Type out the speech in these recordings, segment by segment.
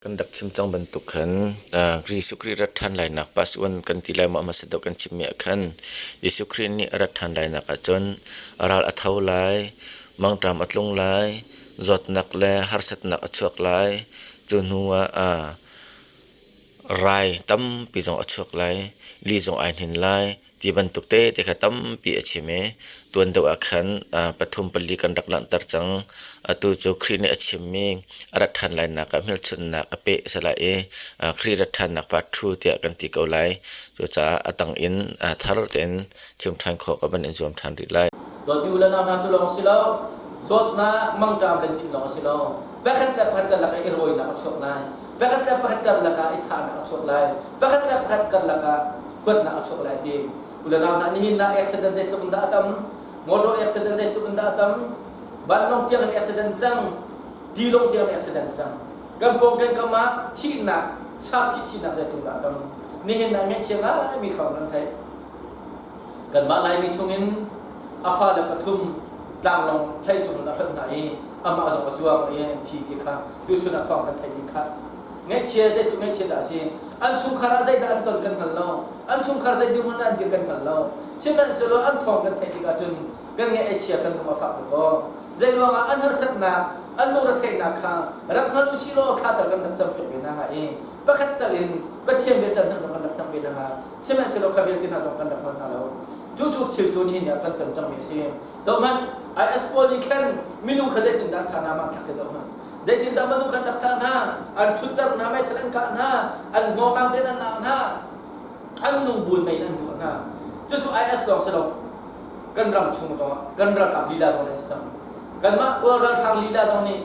Kan rak chim cang bantuk khan Jesuh Khrih rat ṭhan lainak Passover kan ti lai maw hmasa deuh kan chimmi ah khan Jesuh Khrih nih a rat ṭhan lainak ahcun a ral a tho lai, mangṭam a tlung lai, zawtnak le harsatnak a chuak lai. Cu hnu ah rai tampi zong a chuak lai, li zong ai hnin lai. Ti bantuk tete kha tampi a chim i tuan deuh ah khan pathum pali kan rak langhter cang. Atu cu Khrih nih a chimmi a rat ṭhan lainak ah hmelchunhnak a peh a si lai i Khrih rat ṭhannak part two tiah kan ti ko lai. Cucaah a tang in thar tein chim ṭhan khawh ka van in zuam ṭhan rih lai. Dawtmi u le nau hna cu lawng a si lo. Zawtnak mangṭam le tinh lawng a si lo. Pakhat le pakhat karlak ah i rawinak a chuak lai. Pakhat le pakhat karlak ah i thahnak a chuak lai. Pakhat le pakhat karlak ah huatnak a chuak lai ti. U le nau hna nihin ah accident zeitluk in dah a tam? Motor accident zeitluk in dah a tam? Vanlawng tiang in accident cang, tilawng tiang in accident cang. Kan pawng kan kam ah thihnak, sa thih thihnak zeitluk dah a tam? Nihin ah ngaihchia ngaimi thawng kan theih. Kanmah Laimi chungin a fale pathum tlanglawng hlei cung in a hlonh hna i amah zong a zuang i an thi ti kha tuchun ah thawng kan theih dih kha. Ngaihchia zeitluk ngaihchia dah a si? An chungkhar ah zeidah an ton kan hngal lo. An chungkhar zei dirhmun ah an dir kan hngal lo. Sihmanhsehlaw an thawng kan theih tikah cun kan ngaih a chia kan lung a fak tuk aw. Zei ruangah an harsatnak, an lungretheihnak kha rak hngal u sih law thla tal kan rak campiak ve hna hnga i pakhat tal in Pathian bia tal hmanh kan rak hnang ve hna hnga. Sihmanhsehlaw kha vialte hna zong kan rak hngal hna lo. Cu cu thil cu nihin ah kan ton cangmi a si. Zohhmanh, IS pawl nih khan minung kha zeitindah an thah hna mah thlak hi zohhmanh. Zeitindah minung kha an rak thah hna? An ṭhutter hna, meithal an kah hna, an hngawng tein an ah hna, an lungbuin mei in an duah hna. Cucu IS lawng si lo, kan ram chung zongah kan ralkap lila zong nih an si cang. Kanmah Kawl ralhrang lila zong nih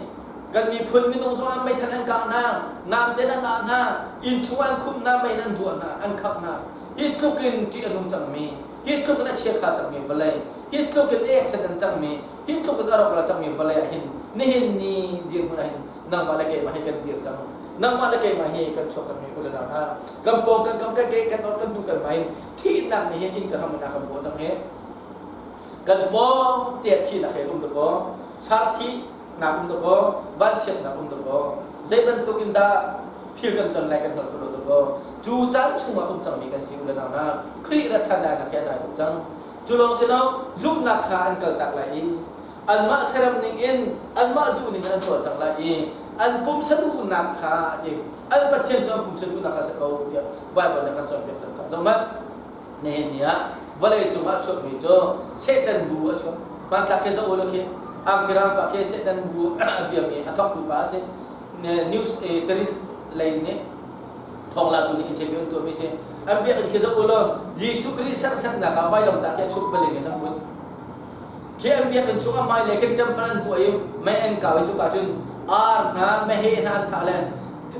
kan miphun minung zong an meithal an kah hna, nam tein an ah hna, inn chung an khumh hna, mei in an duah hna, an khangh hna. Hi tluk in ṭih a nung cangmi, hi tluk in a chiakha cangmi vawlei, hi tluk in eksen an cangmi, hi tluk in a rawkral cangmi vawlei ah hin nihin ni dirhmun ah hin nangmah le keimah hi kan dir cang. Nangmah le keimah hi kan chuak cangmi u le nau hna. Kan pawng kan kam kan ke kan ot kan hnu kan hmai hin thihnak nih hin inn kan ham in a kan bawh cang hi. Kan pawng te thihnak he um dakaw, sar thihnak um dakaw, vanchiatnak um dakaw, zei bantuk in dah thil kan ton lai kan hngalh kho lo dakaw. Cu caan chungah um cangmi kan si u le nau hna. Khrih rat ṭhan lainak hi a nai tuk cang. Cu lawng si lo, zumhnak kha an kaltak lai i anmah serem ning in anmah duh ning in an tuah cang lai i an pumsa duhnak kha a ti an Pathian cu an pumsa duhnak kha si ko tiah Baibal nih a kan cawnpiak cang kha. Zohhmanh, nihin ni ah vawlei cung ah a chuakmi cu Satan bu a chuak. Hmanthlak khi zoh u law khi angkirang pa khi Satan bu a biami a thawktu pa a si. News tarin lei nih thawnglatu nih interview an tuahmi si. An biakinn khi zoh u law Jesuh Khrih serhsatnak ah vailamtah khi a chuk baling in an put. Khi an biakinn chung a hmai le khin temple an tuah i mei an kau i cuka cun ar hna meheh hna an thah le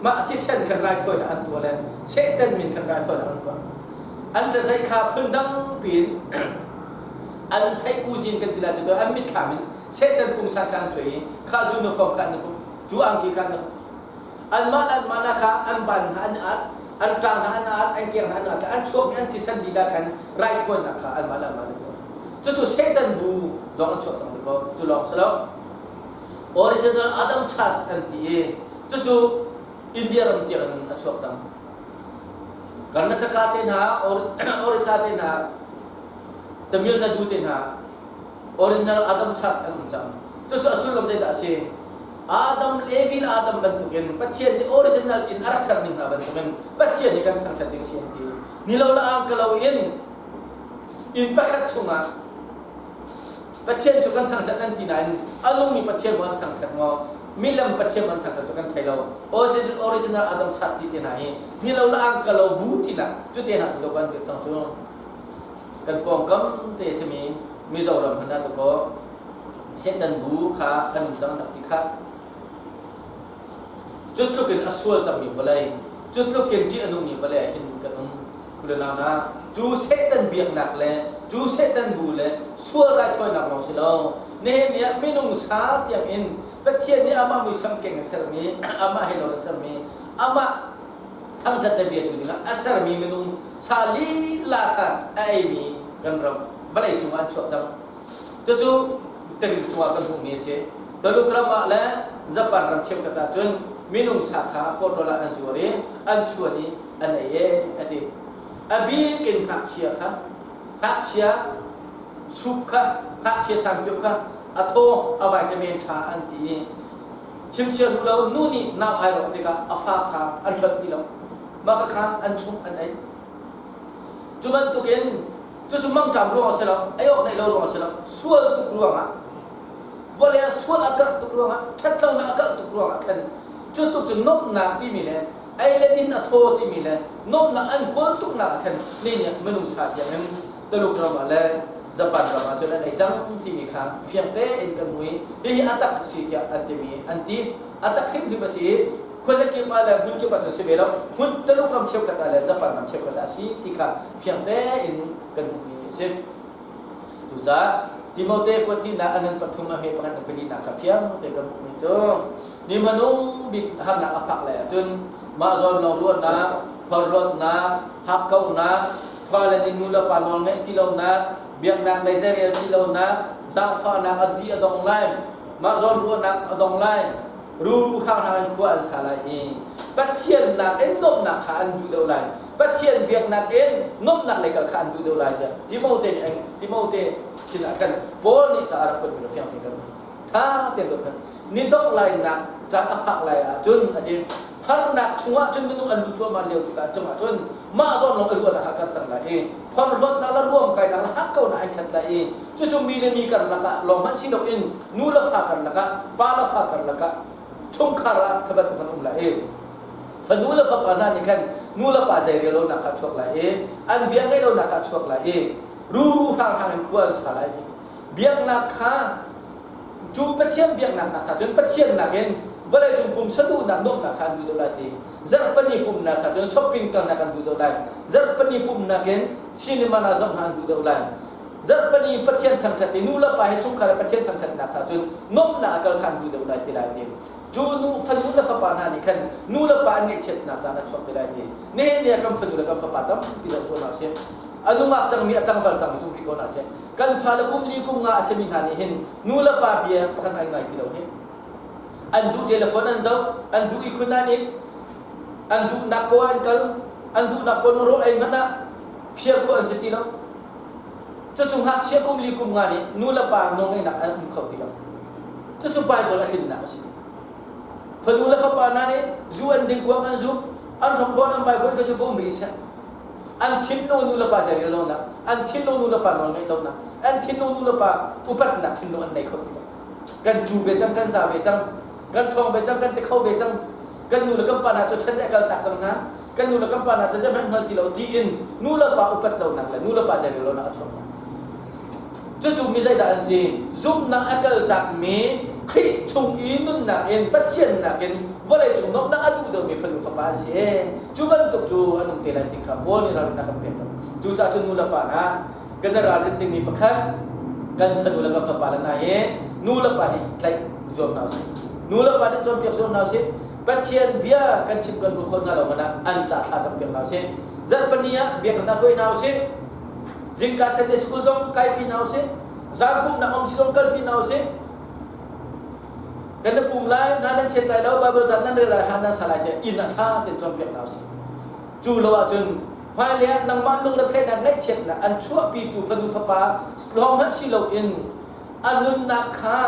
mah thisen khan raithawinak an tuah le Satan min khan raithawinak an tuah. An ṭazaih kha phundang piin an seihkuzin kan ti lai cu an mitthlam in Satan pungsan kha an suai i kha uniform kha an i hup cu angki kha an i hup. Anmah le anmah na kha an ban hna an at, an ṭang hna an at, an keng hna an at, an chuakmi an thisen lila khan raithawinak kha anmah le anmah an i tuah. Cucu Satan bu zong an chuak cang ti ko. Cu lawng si lo. Original Adam Church an ti i cucu India ram tiang in a chuak cang. Karnataka te hna, Orissa te hna, Tamil Nadu te hna, Original Adam Church an um cang. Cucu a sullam zeidah a si? Adam Evil Adam bantukin Pathian nih original in a rak ser ning hna bantukin Pathian nih kan thangṭhat ding si an ti. Ni lo la ang ka lo in inn pakhat chungah Pathian cu kan thangṭhat an ti nain a nungmi Pathian maw an thangṭhat maw milem Pathian maw an thangṭhat cu kan thei lo. Original Adam chat ti te hna hi ni lo la ang ka lo bu tinak cu te hna cu kan dir cang cu. Kan pawngkam te simi Mizoram hmanh ah dakaw Satan bu kha kan um cang nak ti kha cu tluk in a sual cangmi vawlei cu tluk in ṭih a nungmi vawlei ah hin kan um unau hna cu Satan biaknak le cu Satan bu le sual raithawinak lawng si lo nihin ni ah minung sa tiang in Pathian nih amah muisam keng in sermi amah he lo in sermi amah thangṭhat le biatu dingah a sermi minung sa lila kha a eimi kan ram vawlei cungah an chuak cang. Cucu Terim cungah kan hmuhmi a si. Tuluk ram ah le Japan ram cheukhat ahcun Minung sa kha hotel ah an zuar i an chuan i an ei e a ti. A bik in ngakchia kha ngakchia soup kha ngakchia sangpio kha a thaw a vitamin ṭha an ti i chimchia hnu lo nu nih nau ai rawk tikah a fa kha an hlonh ti lo. Mah kha an chumh an ei. Cu bantukin cucu mangṭam ruang a si lo, ei awk neih lo ruang a si lo, sual tuk ruangah vawlei ah sual a karh tuk ruangah ṭhatlonak a karh tuk ruangah khan cu tuk cu nuamhnak timi le ei le din a thaw timi le nuamhnak an kawl tuknak ah khan ni nih minung sa tiang in Tuluk ram ah le Japan ram ah cun an ei cang timi kha fiang tein kan hmu i hihi a tak a si tiah an timi an ti. A tak hrimhrim a si i khuazakip ah le hmunkip ah cun si ve lo, hmun Tuluk ram cheukhat ah le Japan ram cheukhat ah a si ti kha fiang tein kan hmuhmi a si. Cucaah Timote kuatihnak a ngan pathum a hme pakhat a palinak kha fiang te kan hmuhmi cu ni hmanung bik harnak a phak lai ahcun mah zawn lawng ruahnak, phorhlawtnak, hakkauhnak, fale nih nu le pa nawl ngeih ti lonak, biaknak lei zeirel ti lonak, zaangfahnak a di a dong lai, mah zawn ruahnak a dong lai, ruru hrang in khua an sa lai i Pathian nakin nuamhnak kha an duh deuh lai. Pathian biaknak in nuamhnak lei kal kha an duh deuh lai tiah Timote nih Timote sinah khan Paul nih ca a rak kuatmi kha fiang tein kan hmuh. Tha tein ruat hmanh. Ni dongh lainak caan a phak lai ahcun a ti. Harnak chungah cun minung an luh cuahmah lio tikah cungah cun mah zawn lawng i ruahnak kha kar cang lai i phorhlawtnak le ruamkainak le hakkauhnak an khat lai i cucu mi le mi karlak ah lawng hmanh si loin nu le fa karlak ah pa le fa karlak ah chungkhar ah kha bantuk an um lai i fanu le fapa hna nih khan nu le pa zeirel lonak kha chuak lai i an bia ngaih lonak kha chuak lai i ruru hrang in khua an sa lai ti biaknak kha cu Pathian biaknak nak cha cun Pathian nakin vawleicung pumsa duhnak nuamhnak kha an duh deuh lai ti zarhpani pumhnak kha cun shopping kalnak an duh deuh lai zarhpani pumhnak in cinema na zoh hna an duh deuh lai zarhpani Pathian thangṭhat i nu le pa he chungkhar he Pathian thangṭhatnak cha cun nuamhnak a kal kha an duh deuh lai ti lai ti cu nu fanu le fapa hna nih khan nu le pa an ngaihchiatnak caan a chuak te lai ti nihin ni ah kan fanu le kan fapa tampi zoh tuah hna usih a nungak cangmi a tlangval cangmi cu rih ko hna sih kan fale kum li kum nga a simi hna nih hin nu le pa bia pakhat an ngai ti lo hi an duh telephone an zoh an duh i khun an in an duhnak poah an kal an duhnak poah rawl ei hmanh ah fial khawh an si ti lo cucu ngakchia kum li kum nga nih nu le pa nawlngeihnak an um kho ti lo cucu Bible a tlinnak a si fanu le fapa hna nih zu an ding kuak an zuk an hrokhrol an vaivuan ka cu va um rih seh an thinlung nu le pa zeirel lonak an thinlung nu le pa nawl ngeih lonak an thinlung nu le pa upatnak thinlung an nei kho ti lo kan cu ve cang kan za ve cang kan ṭhawng ve cang kan ti kho ve cang kan nu le kan pa hna cu chan a kal tak cang hna kan nu le kan pa hna cu zeihmanh hngal ti lo tiin nu le pa upat lonak le nu le pa zeirel lonak a chuak cucu mi zeidah an si zumhnak a kal takmi Khrih chung i nunnak in Pathian nakin vawleicung nuamhnak a duh deuhmi fanu fapa an si cu bantuk cu an um te lai ti kha Paul nih ralrin a kan pek cucaah cun nu le pa hna kan i ralrin dingmi pakhat kan fanu le kan fapa le hna hi nu le pa nih tlaih zuam hna usih nu le pa nih cawnpiak zuam hna usih Pathian bia kan chim kan ruah khawh hna lo hmanh ah an ca thla campiak hna usih zarhpini ah biakinn ah hruai hna usih zingka Sunday school zong kaipi hna usih zan pumhnak um si zong kalpi hna usih kan na pum lai hna nan chiat lai lo Bible ca nan rel lai hlan nan sa lai tiah inn ah ṭha tein cawnpiak hna usih cu lo ahcun hmailei ah nangmah lungretheihnak ngaihchiatnak an chuahpitu fanu fapa lawng hmanh si loin a nunnak kha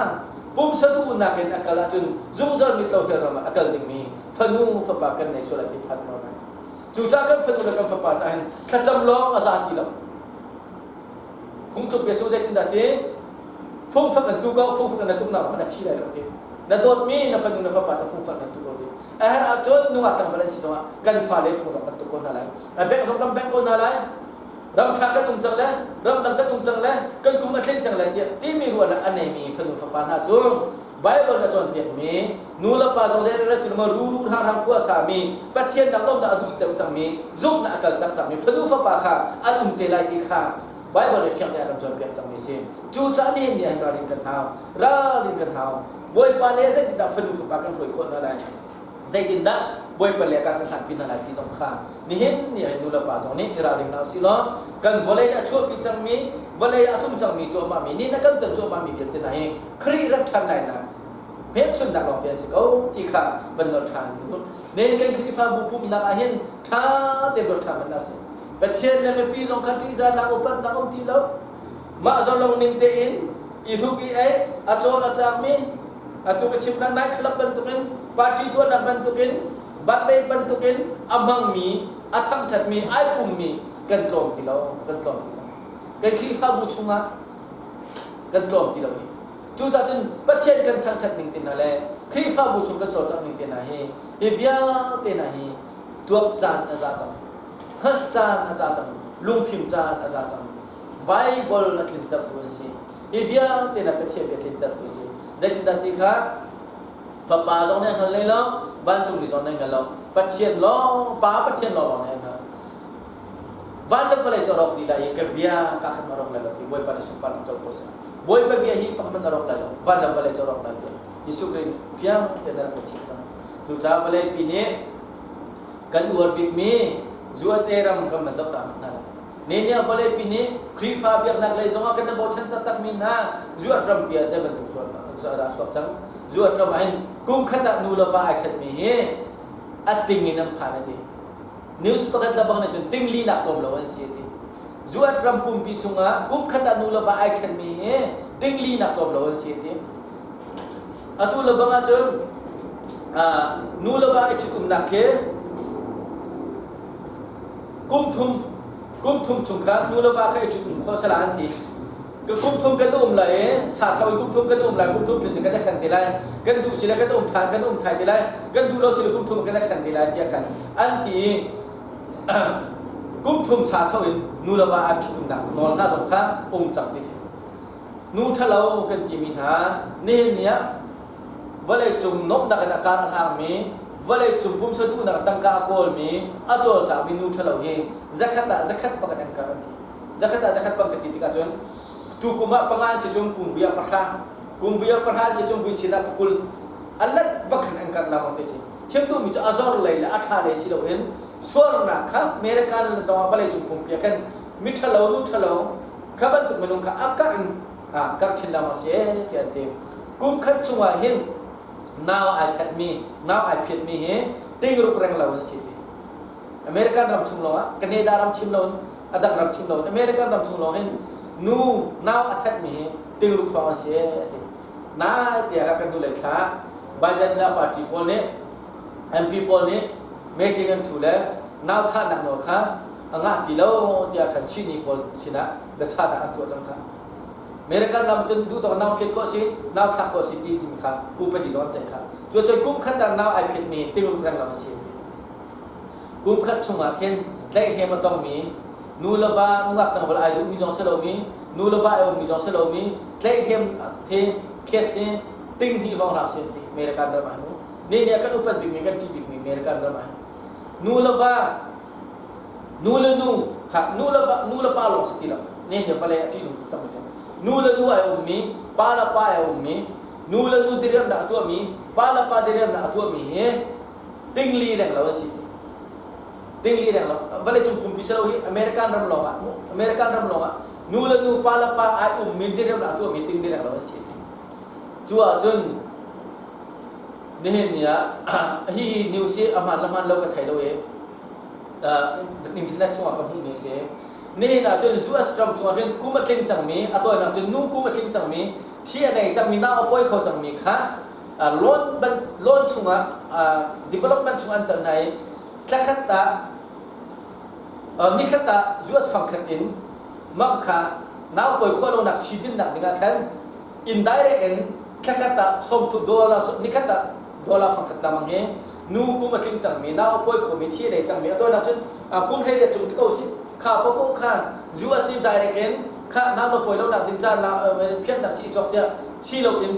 pumsa duhnak in a kal ahcun zungzal mitlo hell ram ah a kal dingmi fanu fapa kan nei sual lai ti phan lo lai cucaah kan fanu le kan fapa caah hin thlacam lawng a za ti lo phungtluk bia cu zeitindah ti fungfak an tu ko fungfak na tuk nak hmanh a thi lai lo ti na dawtmi na fanu na fapa cu fungfak nan tu ko ti a herh ahcun nungak tlangval an si zongah kan fale fung zong kan tuk ko hna lai a bengh zong kan bengh ko hna lai ram ṭha kan um cang le ram dang kan um cang le kan kum a tling cang le tiah timi ruahnak a neimi fanu fapa hna cu Bible a cawnpiakmi nu le pa zong zei ti ma ruru hrang hrang khua sami Pathian dang lawmnak a duh deuh cangmi zumhnak a kal tak cangmi fanu fapa kha an um te lai ti kha Bible nih fiang te a kan cawnpiak cangmi si cucaah nihin ni ah ralrin kan hau ralrin kan hau Bawipa le zeitindah fanu fapa kan hruai khawh hna lai zeitindah Bawipa le kan hlanpi hna lai ti zong kha nihin ni ah nu le pa zong nih i ralring hna usih law kan vawlei nih a chuahpi cangmi vawlei ah a tlung cangmi cuahmahmi ni na kan ton cuahmahmi vialte hna hi Khrih rat ṭhan lainak Hmelchunhnak lawng te an si ko ti kha van nolh ṭhan ka duh. Nen kan Khrihfabu pumhnak ah hin ṭha tein ruat ṭhan hmanh usih. Pathian le mipi zong kha ṭihzahnak upatnak um ti lo. Mah zalong ning tein i hruk i ei, a cawl a cangmi, atu ka chim kha night club bantukin, party tuahnak bantukin, birthday bantukin a hmangmi, a thangṭhatmi, ai pummi kan tlawm ti lo, kan tlawm ti lo. Kan Khrihfabu chungah kan tlawm ti lo hi. Cucaah cun Pathian kan thangṭhat ning te hna le Khrihfabu chung kan cawlcangh ning te hna hi hi vialte hna hi tuak caan a za cang. Hngalh caan a za cang. Lungfim caan a za cang. Bible a tlintertu an si. Hi vialte hna Pathian bia tlintertu a si. Zeitindah ti kha Fapa zong nih a hngal hlei lo, vancungmi zong nih an hngal lo. Pathian lawng, Pa Pathian lawnglawng nih an hngalh. Van le vawlei cu a rawk dih lai i ka bia ka khat a rawk lai lo ti Bawipa nih sunparnak co ko seh. Bawipa bia hi pakhat hmanh a rawk lai lo. Van le vawlei cu a rawk lai tiah Jesuh Khrih nih fiang tein a rak kan chimh cang. Cucaah vawleipi nih kan uar bikmi USA ram kan van zoh ta hmanh hna lai. Nehniah vawleipi nih Khrihfa biaknak lei zongah kan i bochan taktakmi hna US rampi ah zei bantuk dah a chuak cang. US ram ah hin kum khat ah nu le va ai ṭhenmi hi a ting in an phan a ti. News pakhat le bang nih cun tingli nak tlawm lo an si a ti. US ram pumpi chungah kum khat ah nu le va ai ṭhenmi hi tingli nak tlawm lo an si a ti. Atu le bang ahcun nu le va i ṭhitumnak khi kum thum kum thum chung kha nu le va kha i ṭhitum khawh sala an ti. Ka kum thum kan um lai i sa thlo in kum thum kan um lai kum thum cun kan i ṭhen te lai kan duh si le kan um ṭhan kan um thai te lai kan duh lo si le kum thum kan i ṭhen te lai tiah khan an ti i kum thum sa thlo in nu le va an ṭhitumnak nawl hna zong kha um cang ti si nu ṭhalo kan timi hna nihin ni ah vawleicung nuamhnak in a kar a hlangmi vawleicung pumsa duhnak tangka a kawlmi a cawlcangmi nu ṭhalo hi zakhat ah zakhat pakhat an kar an ti. Zakhat ah zakhat bang ka ti tikah cun tukum ah panga an si cun kum vui ah pahra, kum vui ah pahra an si cun vui chin ah pakul. A lat bak khan an karh lengmang te si. Chim duhmi cu a zor lei le a ṭha lei si loin sualnak kha American zong ah vawleicung pumpi ah khan mi ṭhalo nu ṭhalo kha bantuk minung kha a karh in karh chin lengmang si ee tiah an ti. Kum khat chungah hin nau ai khatmi, nau ai phiatmi hi tingruk reng lo an si ti. American ram chung lawngah Canada ram chim loin a dang ram chim loin American ram chung lawng hin nu nau a thatmi hi tingruk hrawng an si a ti. Nai tiah kan hnulei thla Biden le a party pawl nih MP pawl nih meeting an thu le nau thahnak nawl kha a ngah ti lo tiah khan sihni pawl sinah biachahnak an tuah cang kha. American ram cun duhtawk nau phiat khawh si, nau thlak khawh si ti timi kha upadi zong an ceih kha. Cuacun kum khat ah nau ai phiatmi tingruk reng lo an si. Kum khat chungah khin tlaihhrem a tongmi, nu le va nungak tlangval ai duhmi zong si lomi, nu le va ai ummi zong si lomi, tlaihhrem the case hi ting hnih hrawng hlah sin ti American ram ah mu. Ni nih kan upat bikmi kan ṭih bikmi American ram ah nu le va nu le nu kha nu le va nu le pa lawng si ti lo ni nih vale a ṭih nung tuk tam nu le nu ai ummi pa le pa ai ummi nu le nu diriamnak a tuahmi pa le pa diriamnak a tuahmi hi Tingli reng lo an si. Tingli reng lo. Vawleicung pumpi si lo hi American ram lawng ah American ram lawng ah nu le nu pa le pa ai ummi diriam lah tuahmi tingli reng lo an si. Cu ahcun nihin ni ah hi news hi a hmaan le hmaan lo ka thei lo i internet chungah ka hmuhmi a si. Nihin ah cun US ram chungah hin kum a tling cangmi a tawinak cun nu kum a tling cangmi thi a nei cangmi nau a pawi kho cangmi kha loan ban loan chungah development chung an tel hna i thlakhat ah nikhat ah zuat fangkhat in mah kha nau pawi khawh lonak sii dinnak dingah khan indirect in thlakhat ah sawmthu dollar nikhat ah dollar fangkhat lamang hi nu kum a tling cangmi nau a pawi khomi thi a nei cangmi a tawinak cun kum hleiriat cung ti ko si kha popo kha US nih direct in kha nau na pawi lonak ding ca phiatnak si i cawk tiah si lo in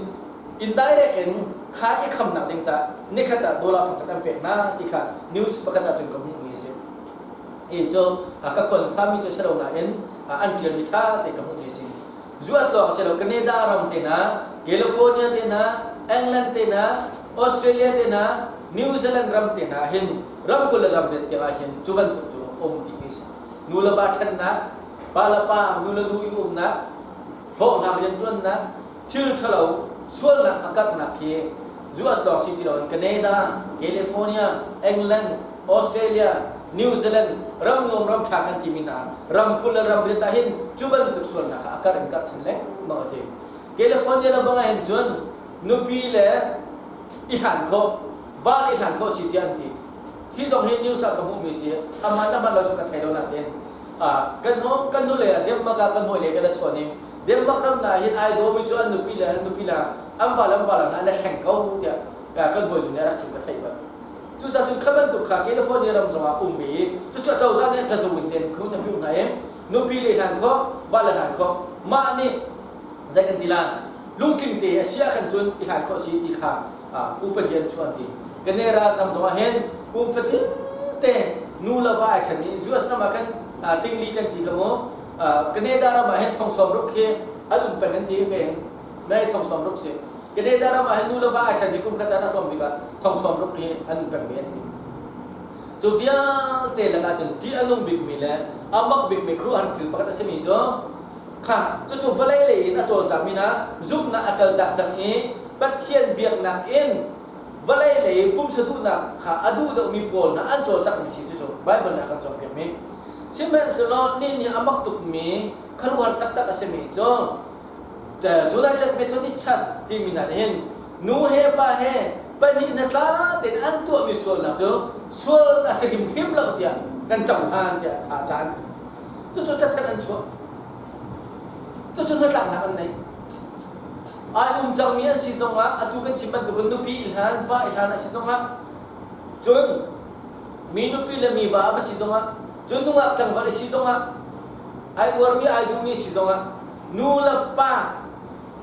indirect in kha i khamnak ding ca nikhat ah dollar fangkhat an pek hna ti kha news pakhat ah cun ka hmuhmi a si. I cu ka khon fami cu si lo nain an ṭialmi ṭha te ka hmuhmi a si. Zuat lawng a si lo Canada ram te hna, California te hna, England te hna, Australia te hna, New Zealand ram te hna hin ram kul le ram riat tiang ah hin cu bantuk cu um timi a si. Nu le va ṭhennak, pa le pa, nu le nu i umnak, hlawhhlang rianṭuannak, thil ṭhalo. Sualnak a karhnak hi US lawng si ti loin Canada, California, England, Australia, New Zealand, ram nuam ram ṭha kan timi hna ram 20 le ram riat ah hin cu bantuk sualnak kha a karh in karh chin lengmang a ti. California le bang ah hin cun nupi le i hlan khawh, va le i hlan khawh si tiah an ti. Hi zong hi news ah ka hmuhmi si. Aman aman lo cu ka thei lo nain kan ho kan nu le Denmark ah kan hawi le kan chuan i Denmark ram na hin ai dawmi cu an nupi le an nupi le an val an val an le thleng ko tiah kan hawi nu nih a rak chim ka theih bal. Cucaah cun kha bantuk kha California ram zongah um ve i cucu cozah nih ṭazung in ten khun a hmuh hna i nupi le hlan khawh, va le hlan khawh. Mah nih zei kan ti la lungtling te a si ah khan cun i hlan khawh si ti kha upadi an chuah ti. Canada ram zongah hin kum fatin te nu le va ai ṭhen i US ram ah khan tingli kan ti kha mu. Canada ram ah hin thong sawm ruk khi an um peng an ti ve. Nai thong sawm ruk si. Canada ram ah hin nu le va ai ṭhen i kum khat ah a tlawm bik ah thong sawm ruk hi an um peng ve an ti. Cu vialte lakah cun ṭih a nung bikmi le a mak bikmi khuaruahhar thil pakhat a simi cu kha cucu vawlei lei in a cawlcangmi hna zumhnak a kaltak cang i Pathian biaknak in vawlei lei pumsa duhnak kha a duh deuhmi pawl hna an cawlcanghmi si cucu Baibal nih a kan cawnpiakmi. Sihmanhsehlaw ni nih a mak tukmi khuaruahhar taktak a simi cu United Methodist Church timi hna nih hin nu he pa he pahnih hna tla tein an tuahmi sualnak cu sual a si hrimhrim lo tiah kan cohlan tiah tha caan cucu cathanh an chuah. Cucu hnatlaknak an nei. Ai um cangmi an si zongah atu kan chim bantukin nupi i hlan, va i hlan a si zongah cun mi nupi le mi va a si zongah cun nungak tlangval a si zongah ai uarmi ai duhmi si zongah nu le pa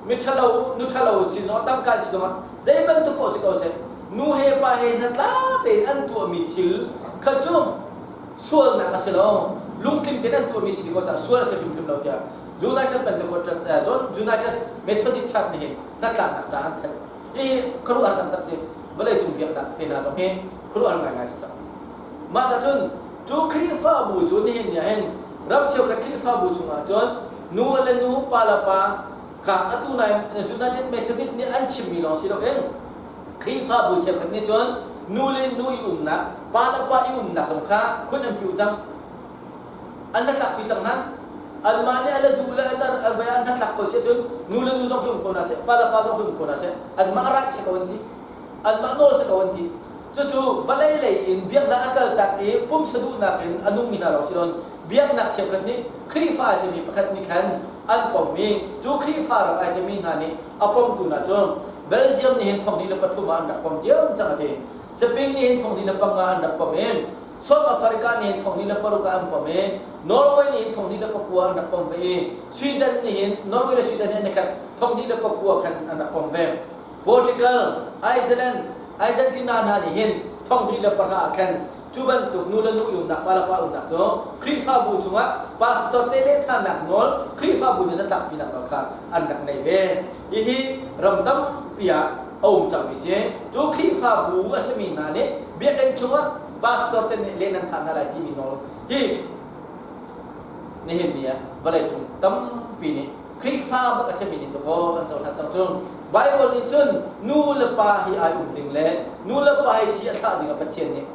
mi ṭhalo nu ṭhalo si zongah tangka si zongah zei bantuk paoh si ko seh nu he pa he hnatla tein an tuahmi thil kha cu sualnak a si lo, lungtling tein an tuahmi si ko caah sual a si hrimhrim lo tiah United Pentecostal United Methodist Church nih hin hnatlaknak ca an thanh. Hihi khuaruahhar taktak si. Vawleicung biaknak te hna zong hi khuaruahhar ngaingai si cang. Mah ca cun cu Khrihfabu cu nihin ni ah hin ram cheukhat Khrihfabu chungah cun nu le nu, pa le pa kha atu nai United Methodist nih an chimmi lawng si loin Khrihfabu cheukhat nih cun nu le nu i umnak, pa le pa i umnak zong kha khun an piu cang. An hnatlakpi cang hna. Anmah nih an duh le an an hnatlak ko si ahcun nu le nu zong khi um ko hna seh, pa le pa zong khi um ko hna seh, anmah right si ko an ti. Anmah nawl si ko an ti. Cucu vawlei lei in biaknak a kaltak i pumsa duhnak in a nungmi hna lawng si loin biaknak cheukhat nih Khrihfa ai timi pakhat nih khan an pom i cu Khrihfa ram ai timi hna nih a pomtu hna cu Belgium nih hin 2003 ah an rak pom diam cang a ti. Spain nih hin 2005 ah an rak pom i South Africa nih hin 2006 ah an pom i Norway nih hin 2009 ah an rak pom ve i Sweden nih hin Norway le Sweden hi an i khat 2009 khan an rak pom ve. Portugal, Iceland, Argentina hna nih hin 2010 ah khan cu bantuk nu le nu i umnak, pa le pa umnak cu Khrihfabu chungah pastor te lehthanak nawl Khrihfabu nih na tlakpinak nawl kha an rak nei ve. Hihi ram tampi ah a um cangmi si. Cu Khrihfabu a simi hna nih biakinn chungah pastor te nih leh nan thah hna lai timi nawl hi nihin ni ah vawleicung tampi nih Khrihfa bak a simi nih dawkaw an cohlan cang cu. Bible nih cun nu le pa hi ai um ding le nu le pa hi ci a thlah ding ah Pathian nih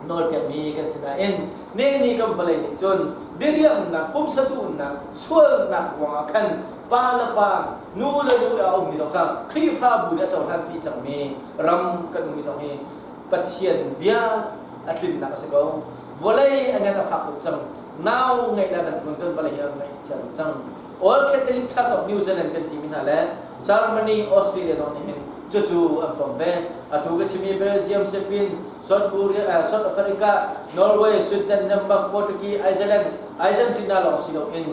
nawlpiakmi kan si nain neni kan vawlei nih cun diriamnak, pumsa duhnak, sualnak ruangah khan pa le pa, nu le nu a ummi zong kha Khrihfabu nih a cohlanpi cangmi ram kan ummi zong hi Pathian bia a tlinnak a si ko. Vawlei a ngan a fak tuk cang. Nau ngeih lai bantukin kan vawlei hi a ngaih chia tuk cang. All Catholic Church of New Zealand kan timi hna le Germany, Australia zong nih hin cucu an pom ve. Atu ka chimi Belgium, Spain, South Korea, South Africa, Norway, Sweden, Denmark, Portuguese, Iceland, Argentina lawng si loin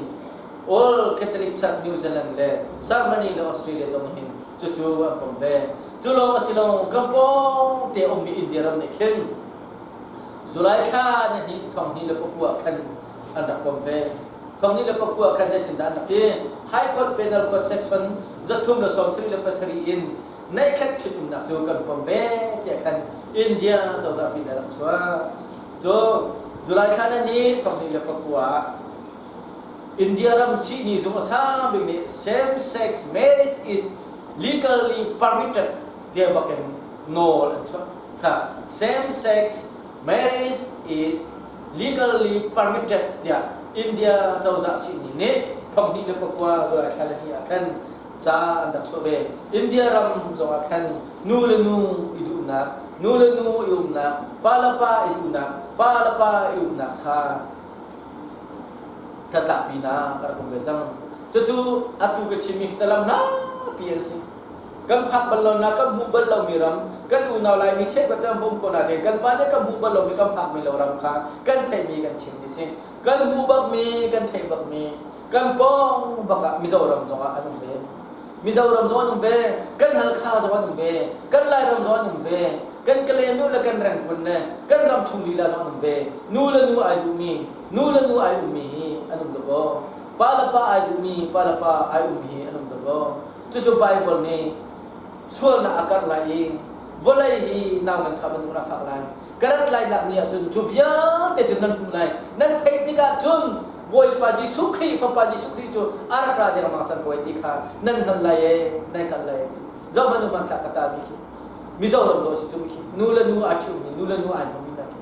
All Catholic Church New Zealand le Germany le Australia zong nih hin cucu an pom ve. Cu lawng a si lo, kan pawng te ummi India ram nih khin July thla ni hnih thong hnih le pakua khan an rak pom ve. Thong hnih le pakua khan zeitindah an rak ti? High Court Penal Court Section 377 in neihkhat ṭhitumnak cu kan pom ve tiah khan India cozah pin a rak chuah. Cu July thla na ni thong hnih le pakua ah India ram sihni zung a sang bik nih same sex marriage is Legally permitted tiah bakin nawl an chuah. Kha same sex marriage is legally permitted tiah India cozah sihni nih thonghnih le pakua July thla le hnih ah khan ca an rak chuah ve. India ram zongah khan nu le nu i duhnak, nu le nu i umnak, pa le pa i duhnak, pa le pa i umnak kha tlatlakpinak a rak um ve cang. Cucu atu ka chimmi hi calam hlapi an si. Kan phak bal lonak, kan hmuh bal lomi ram, kan unau Laimi cheukhat cu an vum ko nain kanmah nih kan hmuh bal lomi, kan phakmi lo ram kha kan theihmi kan chim ti si. Kan hmuh bakmi, kan theih bakmi, kan pawng bak ah Mizoram zongah an um ve. Mizoram zong an um ve, kan Halkha zong an um ve, kan Lairam zong an um ve, kan Kalenu le kan Rengkun le kan ram chung lila zong an um ve. Nu le nu ai duhmi, nu le nu ai ummi hi an um dakaw. Pa le pa ai duhmi, pa le pa ai ummi hi an um dakaw. Cucu Bible nih sualnak a karh lai i vawlei hi nau nan fah bantuk in a fak lai. Ka rat lainak ni ahcun cu vialte cu nan hmuh lai. Nan theih tikah cun Bawipa Jesuh Khrih, Fapa Jesuh Khrih cu a rak ra dengmang cang ko ai ti kha nan hngalh lai ee, nan hngalh lai ti. Zoh hmanh u hmantlak ka ta mi khi. Mizoram dawh si cu mi khi. Nu le nu aa ṭhiummi, nu le nu ai hmami hna khi.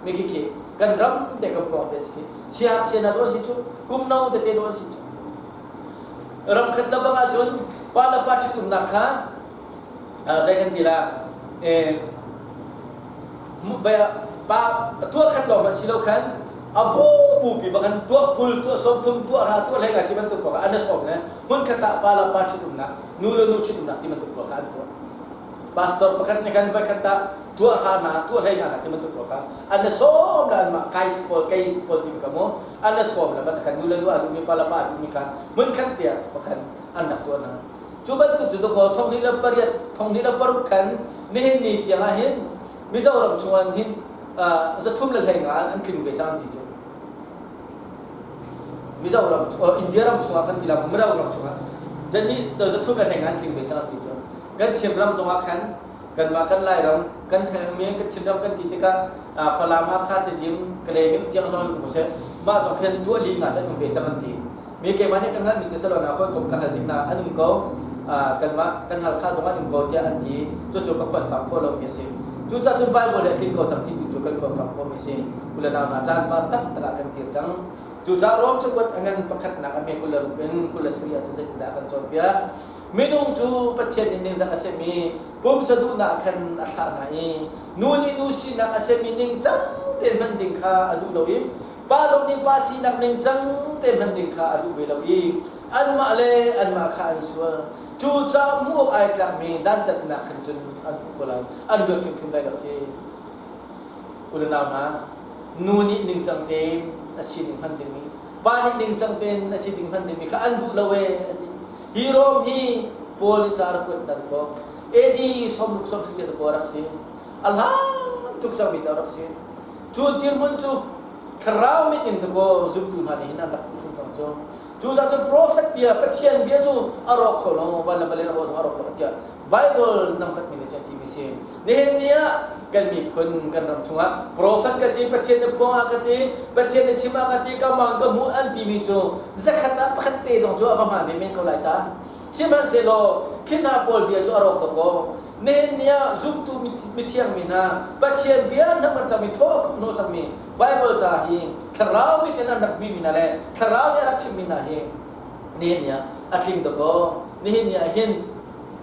Mi khi khi kan ram te kan pawng te si khi. Siangngakchia hna zong an si cu, kum no tete dawh an si cu. Ram khat le bang ahcun pa le pa ṭhitumnak kha zei kan ti la pa tuah khat lawng hmanh si lo khan a bu bu pi bak tuah 20 tuah 30 tuah ra tuah hlei nga ti bantuk bak an sawm le hmun khat ah pa le pa ṭhitumnak nu le nu ṭhitumnak ti bantuk bak kha an tuah. Pastor pakhat nih khan voi khat ah tuah ha na tuah hlei nga na ti bantuk bak kha an sawm le anmah kai pawl kei pawl ti ka mu an sawm le ban khan nu le nu a duhmi pa le pa a duhmi kha hmun khat tiah pakhat an rak tuah na. Cu bantuk cu dawkaw 2008, 2006 khan nihin ni tiang ah hin Mizoram chungah hin 315 an tling ve cang ti cu. Mizoram, India ram chungah kan ti la Mizoram chungah zani 315 an tling ve cang ti cu. Kan Chin ram zongah khan kanmah kan Lairam kan mi kan Chin ram kan ti tikah Falam Hakha Tedim Kalay tiang zong um seh mah zong khan tuah li nga chan um ve cang an ti. Mi keimah nih kan hngalhmi cu salon ah hawikom ka hal ding hna an um ko, kanmah kan hal kha zong an um ko tiah an ti. Cucu ka khuanfam khawh lomi a si. Cucaah cun Baibal he a tling ko cang ti tu cu kan khuanfam khawhmi a si. U le nau hna, caan par taktak ah kan kir cang. Cucaah Rom cakuat a ngan pakhatnak a hme 26 in 27 ah cun zeitindah a kan cawnpiak? Minung cu Pathian nih ningzak a semi pumsa duhnak ah khan a thlah hna i nu nih nu sinak a semi ningcang tein hman ding kha a duh lo i Pa zong nih pa sinak ningcang te hman ding kha a duh ve lo i anmah le anmah kha an sual. Cucaah hmuh awk ai tlakmi dantatnak khan cun an hmuh ko lai, an luat hrimhrim lai lo ti. U le nau hna, nu nih ningcang tein a sining hman dingmi, pa nih ningcang tein a sining hman dingmi kha an duh lo ee a ti. Hi Rom hi Paul nih ca rak kuat ko. AD 60 90 ko rak si. A hlan tuk cangmi ta rak si. Cu dirhmun cu thlarau mit in dakaw zumtu hna nih hin an rak hmuh chung cang cu. Cucaah cun profet bia, Pathian bia cu a rawk kho lo, van le vawlei a rawh zong a rawk lo tiah Bible nam khatmi nih cun a timi si. Nihin ni ah kan miphun kan ram chungah profet ka si, Pathian nih phuang ah ka ti, Pathian nih chim ah ka ti, ka mang ka hmuh an timi cu zakhat ah pakhat te zong cu a va hmaan ve men ko lai ta. Sihmanhsehlaw khi hna pawl bia cu a rawk dakaw. Nihin ni ah zumtu mithiang mi hna Pathian bia an hman cangmi thaw a khup hnawh cangmi Bible ca hi thlarau mit in an rak hmimi hna le thlarau nih a rak chimmi hna hi nihin ni ah a tling dakaw. Nihin ni ah hin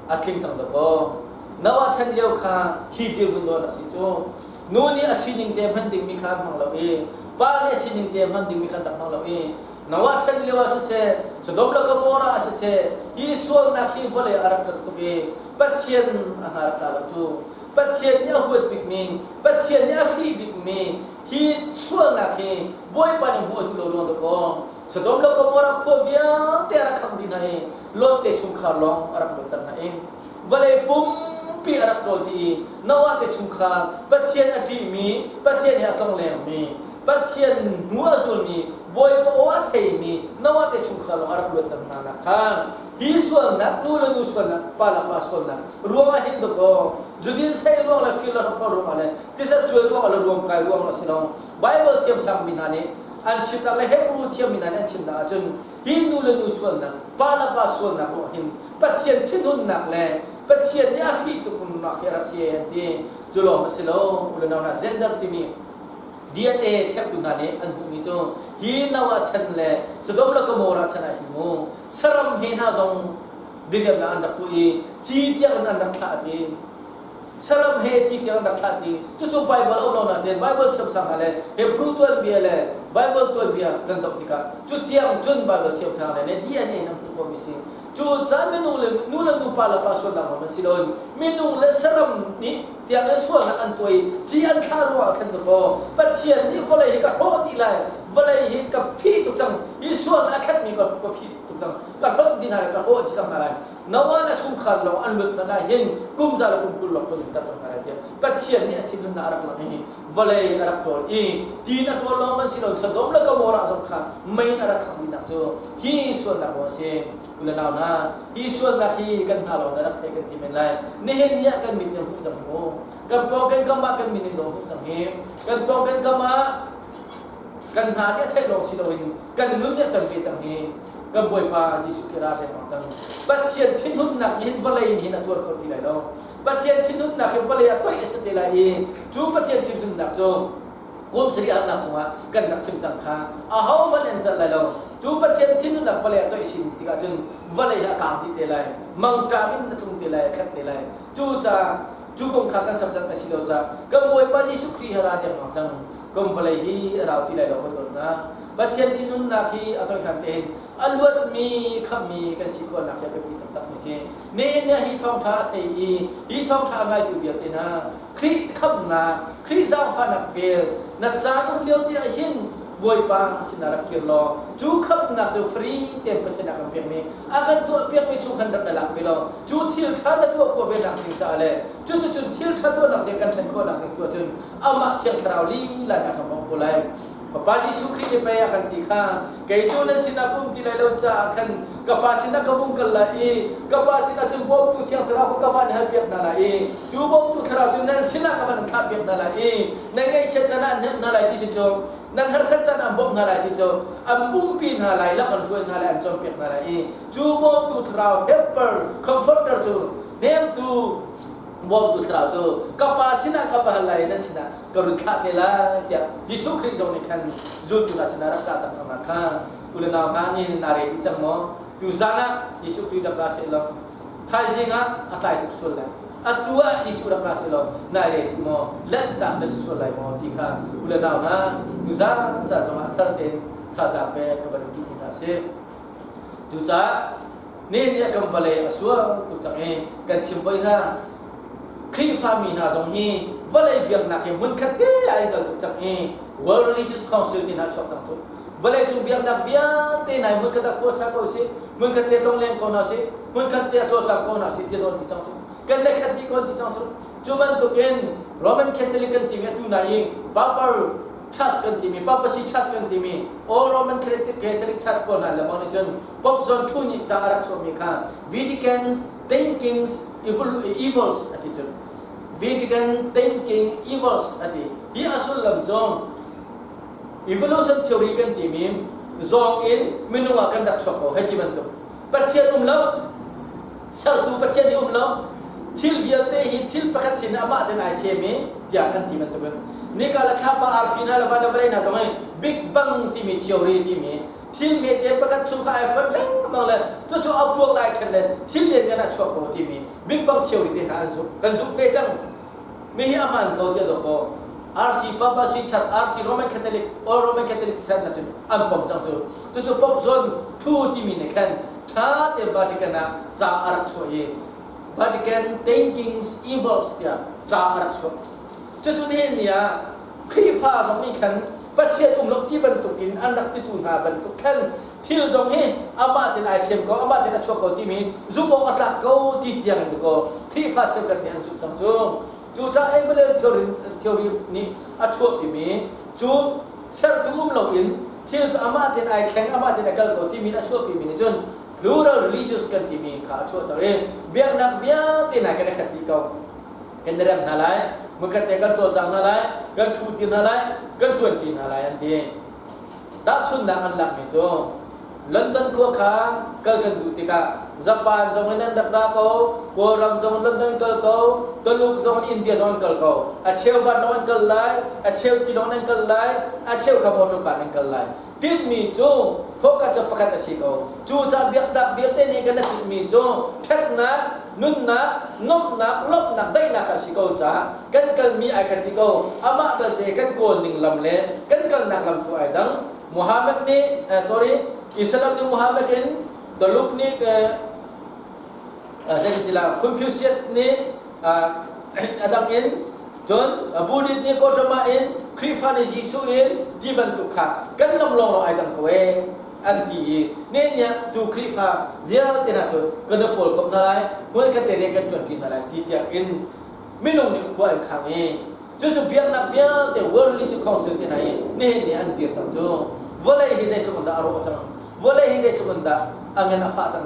a tling cang dakaw. Noah chan lio kha hi dirhmun nawn a si cu. Nu nih a sining te hman dingmi kha an hmang lo i pa nih a sining te hman dingmi kha an rak hmang lo i Noah chan lio ah siseh, Sodom le Gomorrah ah siseh, hi sualnak hi vawlei a rak karh tuk i Pathian a hna rak tla lo cu. Pathian nih a huat bikmi, Pathian nih a fih bikmi hi sualnak hi Bawipa nih hmuh a duh lo ruang dawkaw Sodom le Gomorrah khua vialte a rak kham dih hna i Lot te chungkhar lawng a rak luatter hna i vawlei pumpi a rak ṭawl dih i Noah te chungkhar Pathian a ṭihmi, Pathian he a tlonglengmi, Pathian hnu a zulmi, Bawipa aw a theimi Noah te chungkhar lawng a rak luatter hna nak kha hi sualnak, nu le nu sualnak, pa le pa sualnak ruangah hin dawkaw zudin sei ruang le fir le hrokhrawl ruangah le tisa cuai ruangah le ruamkai ruangah a si lo. Bible thiamsang mi hna nih an chimnak le Hebrew thiammi hna nih an chimnak ahcun hi nu le nu sualnak, Pa le pa sualnak ruah hin Pathian thinhunnak le Pathian nih a fih tuk nak hi a rak si an ti. Cu lawng a si lo, u le nau hna, gender timi DNA chektu hna nih an hmuhmi cu hi Noah chan le Sodom le Gomorrah chan ah hin mu saram he hna zong diriamnak an rak tuah i ci tiang in an rak thlah ti. Saram he ci tiang an rak thlah ti. Cucu Bible a um lo nain Bible thiamsang hna le Hebrew tuanbia le Bible tuanbia kan zoh tikah cu tiang cun Bible thiamsang le DNA in an hmuh khawhmi si. Cu caan minung le nu le nu pa le pa sualnak hmang an si loin minung le saram nih tiang in sualnak an tuah i ci an thlah ruangah khan dakaw Pathian nih vawlei hi ka hrawh dih lai, vawlei hi ka fih tuk cang, hi sualnak a khatmi ka ka fih tuk cang, ka hlonh dih hna lai, ka hrawh dih cang hna lai. Noah le chungkhar lawng an lut hmanh ah hin kum za le kum 20 lawng ka nunter cang hna lai tiah Pathian nih a thinhunnak a rak langh i vawlei a rak ṭawl i tiin a ṭawl lawng man si lo Sodom le Gomorrah zong kha mei in a rak khangh dihnak cu hi sualnak ruang a si. U le nau hna, hi sualnak hi kan hna lawng na rak theih kan ti men lai. Nihin ni ah kan mit nih a hmuh cang hi mu. Kan pawng kan kam ah kan min in dawh hmuh cang hi. Kan pawng kan kam ah kan hna nih a theih lawng si loin kan nun nih a ton ve cang hi. Kan Bawipa Jesuh Khrih ra dengmang cang. Pathian thinhunnak nih hin vawlei in hin a tuar kho ti lai lo. Pathian thinhunnak hi vawlei ah toih a si te lai i cu Pathian thinhunnak cu kum sarih harnak chungah kan rak chim cang kha ahohmanh an celh lai lo. Cu Pathian thinhunnak vawlei ah toih sin tikah cun vawlei hi a kaang dih te lai, mangṭam in a tlung te lai, a khat te lai. Cucaah cu kong kha kan samcang a si lo caah kan Bawipa Jesuh Khrih hi ra dengmang cang. Kan vawlei hi a rau ti lai lo kan dawt hna. Pathian thinhunnak hi a toihkhan tein a luatmi khamhmi kan si khawhnak hi a biapi taktakmi si. Nihin ah hi thawngṭha a thei i hi thawngṭha a ngaitu vialte hna Khrih khamhnak, Khrih zaangfahnak vel na caan um lio te ah hin Bawipa sinah rak kir law cu khamhnak cu free tein Pathian a kan pekmi a kan tuahpiakmi chung khan rak i lak ve law cu thil ṭha na tuah khawh ve nak ding caah le cuticun thil ṭha tuahnak ding kan ṭhen khawhnak ding tuah cun amah Thiang Thlarau lila in a kan bawmh ko lai. Fapa Jesuh Khrih nih pei a kan ti kha, kei cu nan sinah ka um ti lai lo caah khan ka Pa sinah ka vung kal lai i ka Pa sinah cun bawmtu Thiang Thlarau kha ka van halpiak hna lai i cu bawmtu Thlarau cu nan sinah ka van in thlahpiak hna lai i nan ngaihchiat caan ah an hnemh hna lai ti si cu, nan harsat caan ah an bawmh hna lai ti cu, an umpi hna lai, lam an hruai hna lai, an cawnpiak hna lai i cu bawmtu Thlarau helper, comforter cu hnemtu Bawmtu Thlarau cu ka Pa sinah ka va hal lai i nan sinah ka run thlah te lai tiah Jesuh Khrih zong nih khan zultu hna sinah rak cah tak cang hna kha. U le nau hna, nihin naa re dih cang maw? Tuzan ah Jesuh Khrih rak ra seh law thaizing ah a tlai tuk sual lai. Atu ah Jesuh rak ra seh law naa re dih maw? Lanhtak na si sual lai maw? ti kha u le nau hna, tuzan ca zongah a thar tein thazaang pek ka van in duh hna a si. Cucaah nihin ni ah kan vawlei a sual tuk cang i kan chim voi hna. Khrihfami hna zong hi vawlei biaknak hi hmunkhat te ah in kal tuk cang i World Religious Council ti hna chuak cang cu. Vawlei cung biaknak vialte hna hi hmunkhat ah khuasa ko sih, hmunkhat te tlongleng ko hna sih, hmunkhat te ah cawlcang ko hna sih ti nawn ti cang cu. Kan le khat dih ko ti cang cu. Cu bantukin Roman Catholic kan timi atu na i Papal Church kan timi, Papacy Church kan timi, All Roman Catholic Church pawl hna le bang nih cun Pope John II nih ca a rak chuahmi kha Vatican Thinkings Evils a ti cun Vatican Thinking Evils a ti. Hi a sullam cu evolution theory kan timi zawng in minung ah kan rak chuak ko hei ti bantuk. Pathian um lo, sertu Pathian hi um lo, thil vialte hi thil pakhat sin amah ten ai sem i tiah an ti bantukin nika le thlapa arfi hna le van le vawlei hna zong hi Big Bang timi theory timi thil hmete pakhat chung kha ai fonh lengmang le cucu a puak lai khan le thil lianngan a chuak ko timi Big Bang theory te hna an zumh kan zumh ve cang. Mi hi a hmaan ko tiah dawh kaw RC Papacy Church, RC Roman Catholic, All Roman Catholic Church na cun an pom cang cu. Cucu Pope John II timi nih khan ṭha tein Vatican ah ca a rak chuah i Vatican Thinkings Evils tiah ca a rak chuah. Cucu nihin ni ah Khrihfa zong nih khan Pathian um lo ti bantukin an rak titu hna bantuk khan thil zong hi amah tein ai siam ko, amah tein a chuak ko timi zumh awk a tlak ko ti tiang in ko Khrihfa cheukhat nih an zumh cang cu. Cucaah evolution theory nih a chuahpimi cu sertu um loin thil cu amah tein ai thleng, amah tein a kal ko timi in a chuahpimi nih cun plural religious kan timi kha a chuahter i biaknak vialte hna kan i khat dih ko. Kan i rem hna lai, hmunkhat te kan cawlcang hna lai, kan ṭhu ti hna lai, kan ṭuan ṭi hna lai an ti. Tahchunhnak an lakmi cu London khua kha kal kan duh tikah Japan zong in an rak ra ko, Kawlram zong in London kal ko, Tuluk zong in India zong an kal ko. A cheu vanlawng an kal lai, a cheu tilawng an kal lai, a cheu kha motor car an kal lai. Tinhmi cu focus cu pakhat a si ko. Cucaah biaknak vialte nih kan i tinhmi cu ṭhatnak, nunnak, nuamhnak, lawmhnak, daihnak a si ko caah kan kalmi ai khat dih ko. Amah belte kan kawl ning lam le kan kalnak lam tu ai dang. Muhammad nih, sorry, Islam nih Muhammad in, Tuluk nih zeitila Confucius nih a dang in cun Buddhist nih Gautama in Khrihfa nih Jesuh in ti bantuk kha kan lam lawnglawng ai dang ko ee an ti i nehniah cu Khrihfa vialte hna cu kan i pawl khawp hna lai hmunkhat te rian kan ṭuanṭi hna lai ti tiang in minung nih khua an khang i cucu biaknak vialte World Religion Council te hna hi nihin ni an dir cang cu. Vawlei hi zeitluk in dah a rawh cang, vawlei hi zeitluk in dah a ngan a fah cang.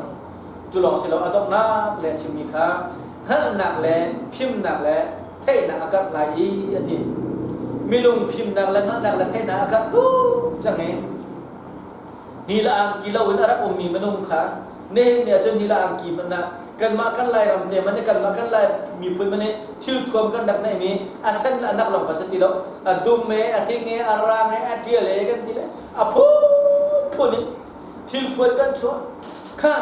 Cu lawng si lo, a donghnak le a chimmi kha hngalhnak le fimnak le theihnak a karh lai i a ti. Minung fimnak le hngalhnak le theihnak a karh tuk cang i ni le angki loin a rak ummi minung kha nihin ni ahcun ni le angki hmanh ah kanmah kan Lairam te hmanh nih kanmah kan Lai miphun hmanh nih thil thuam kan rak neihmi a sen le a nak lawng kan si ti lo, a dum e, a hing e, a rang e, a ṭial e kan ti le a phunphun in thil phuan kan chuah kha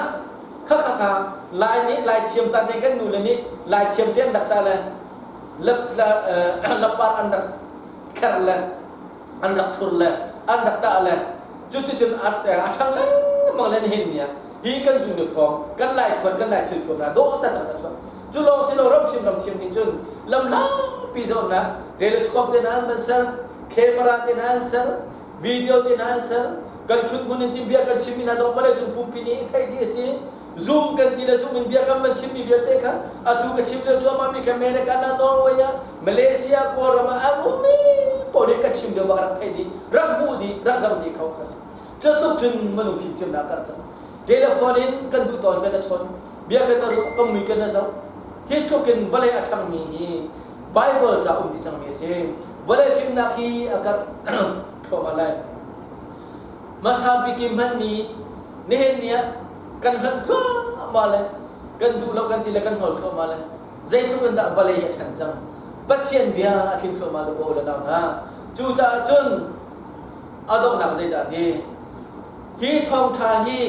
kha kha kha Lai nih Lai thiam ta te kan nu le nih Lai thiam te an rak ta le lapar an rak kher le an rak thur le an rak tah le cuticun a ṭhang lengmang le nihin ni ah hi kan uniform kan Lai khuan kan Lai thil thuam hna dawh taktak a chuak. Cu lawng si lo, ram fim ram thiam nih cun lam hlapi zawnnak telescope te hna an van ser, camera te hna an ser, video te hna an ser. Kan ṭhut hmun in timbia kan chimmi hna zong vawleicung pumpi nih i theih dih a si. Zoom kan ti le Zoom in bia kan van chimmi vialte kha atu ka chim lio cuahmah mi kha America na Norway ah Malaysia Kawlram ah an ummi paoh nih ka chim lio bak rak theih dih, rak hmuh dih, rak zoh dih kho kha si. Cu tluk cun minung fimthiamnak kan cang. Telephone in kan duh tawn kan i chawn, bia kan i ruah, kan mui kan i zoh. Hi tluk in vawlei a ṭhangmi hi Bible ca um dih cangmi a si. Vawlei fimnak hi a karh thluahmah lai. Hmasa bik i hmanmi nihin ni ah kan hlanh thluahmah le kan duh lo kan ti le kan hnawl thluahmah le zeitluk in dah vawlei hi a ṭhan cang. Pathian bia a tling thluahmah lo ko le nau hna. Cucaah cun a donghnak zeidah ti? Hi thawngṭha hi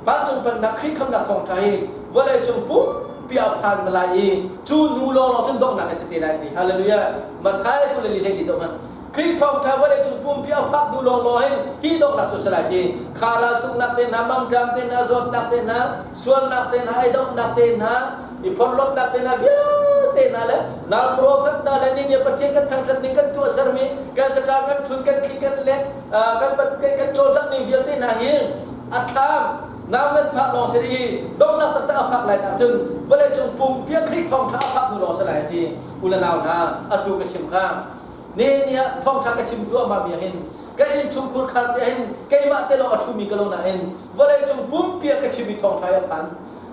vancung pennak Khrih khamnak thawngṭha hi vawleicung pumpi a phan lai i cu nu lawnglawng cun donghnak hi si te lai ti. Hallelujah. Matthai 24 hlei zoh hmanh. Khrih thawngṭha vawleicung pumpi a phak hnu lawnglawng hin hi donghnak cu si lai ti. Kha raltuknak te hna, mangṭam te hna, zawtnak te hna, sualnak te hna, ei donghnak te hna, i phorhlawtnak te hna vialte hna le nal profet hna le ni nih Pathian kan thangṭhat ning kan tuahsermi kan saka kan ṭhun kan thli kan lek kan kan cawlcangh ning vialte hna hi a thlam nau kan phak lawng si i donghnak taktak a phak lai nak cun vawleicung pumpi ah Khrih thawngṭha a phak hnu lawng si lai ti u le nau hna atu ka chim kha ne ni ah thawngṭha ka chim cuahmah mi ah hin ka innchungkhur khar te hin keimah te lawng a ṭhumi ka lo nain vawleicung pumpi ah ka chimmi thawngṭha hi a phan.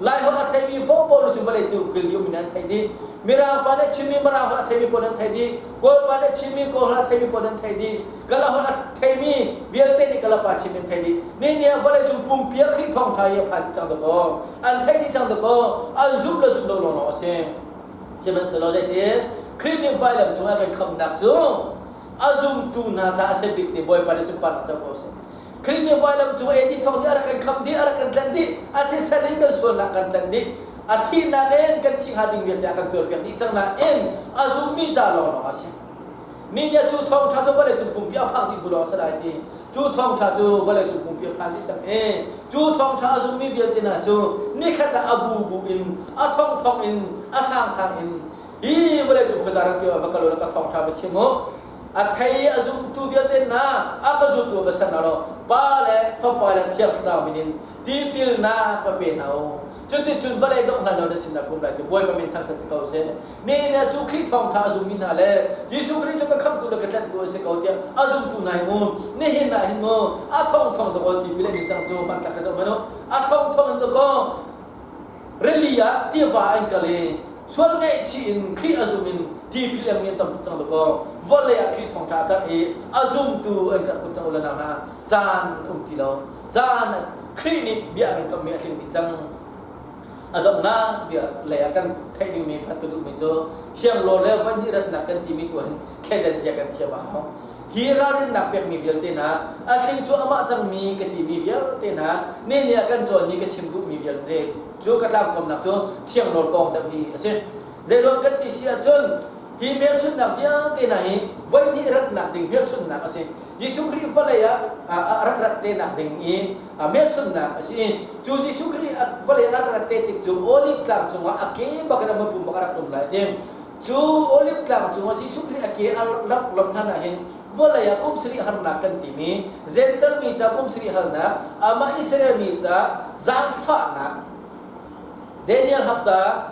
Laiholh a theimi paohpaoh nih cun vawlei cu kil um in an theih dih. Mirang pa nih chimmi Mirang holh a theimi paoh an theih dih. Kawl pa nih chimmi Kawl holh a theimi paoh an theih dih. Kala holh a theimi vialte nih Kala pa chim an theih dih. Ni ni ah vawlei cung pumpi ah Khrih thawngṭha hi a phan dih cang dakaw. An theih dih cang dakaw. An zumh le zumh lo lawnglawng a si. Sihmanhsehlaw zeitin Khrih nih vailam cungah kan khamhnak cu a zumtu hna caah a si bik ti Bawipa nih sunparnak co ko seh. Khrih nih vailam cung ei dih thawng nih a rak kan khamh dih, a rak kan tlanh dih, a thisen in kan sualnak kan tlanh dih, a thihnak in kan thi hnga ding vialte a kan tuarpiak dih cang nain a zummi ca lawnglawng a si. Mi nih cu thawngṭha cu vawleicung pumpi a phak dih bu lawng a si lai ti. Cu thawngṭha cu vawleicung pumpi a phan dih cang i cu thawngṭha a zummi vialte hna cu nikhat ah a bubu in, a thongthong in, a sangsang in hi vawleicung khuaza ramkip ah va kal u law ka thawngṭha va chim u. A thei a zumtu vialte hna a ka zultu va ser hna law Pa le Fapa le Thiang Thlarau min in tipilnak va pe hna u. Cuticun vawlei dongh hlan lo nan sinah kum lai ti Bawipa min thangṭhat si ko seh. Mi nih cu Khrih thawngṭha a zummi hna le Jesuh Khrih cu ka khamhtu le ka tlanhtu a si ko tiah a zumtu hna hi mu nihin ah hin mu a thongthong dakaw tipil an in cang cu hmantlak ka zoh hmanh u a thongthong in dakaw Rili ah tiva an kal i sual ngaihchih in Khrih a zum in tipil an ngen tam tuk cang dakaw vawlei ah Khrih thawngṭha a karh i a zumtu an karh tuk cang u le nau hna. Caan um ti lo, caan. Khrih nih bia a kan kamhmi a tling dih cang. A donghnak bia lei ah kan theih dingmi phat ka duhmi cu thiang law le voihnih ratnak kan timi tu hin thleidan zia kan thiam a hau. Hi ralrinnak pekmi vialte hna, a tling cu amah cangmi ka timi vialte hna, ni ni ah kan cawnmi ka chim duhmi vialte cu ka tlangkawmnak cu thiang nawl kong deuh hi a si. Zeiruang kan ti si ahcun hi hmelchunhnak vialte hna hi voihnih ratnak ding hmelchunhnak a si. Jesuh Khrih vawlei ah a rak rat te nak ding i hmelchunhnak a si i cu Jesuh Khrih vawlei a rak rat te tik cu Olive tlang cungah a ke bak in a pum bak a rak tum lai ti. Cu Olive tlang cungah Jesuh Khrih a ke a rak lam hlan ah hin vawlei ah kum sarih harnak kan timi Jentail mi ca kum sarih halnak amah Israel mi ca zaangfahnak Daniel hapta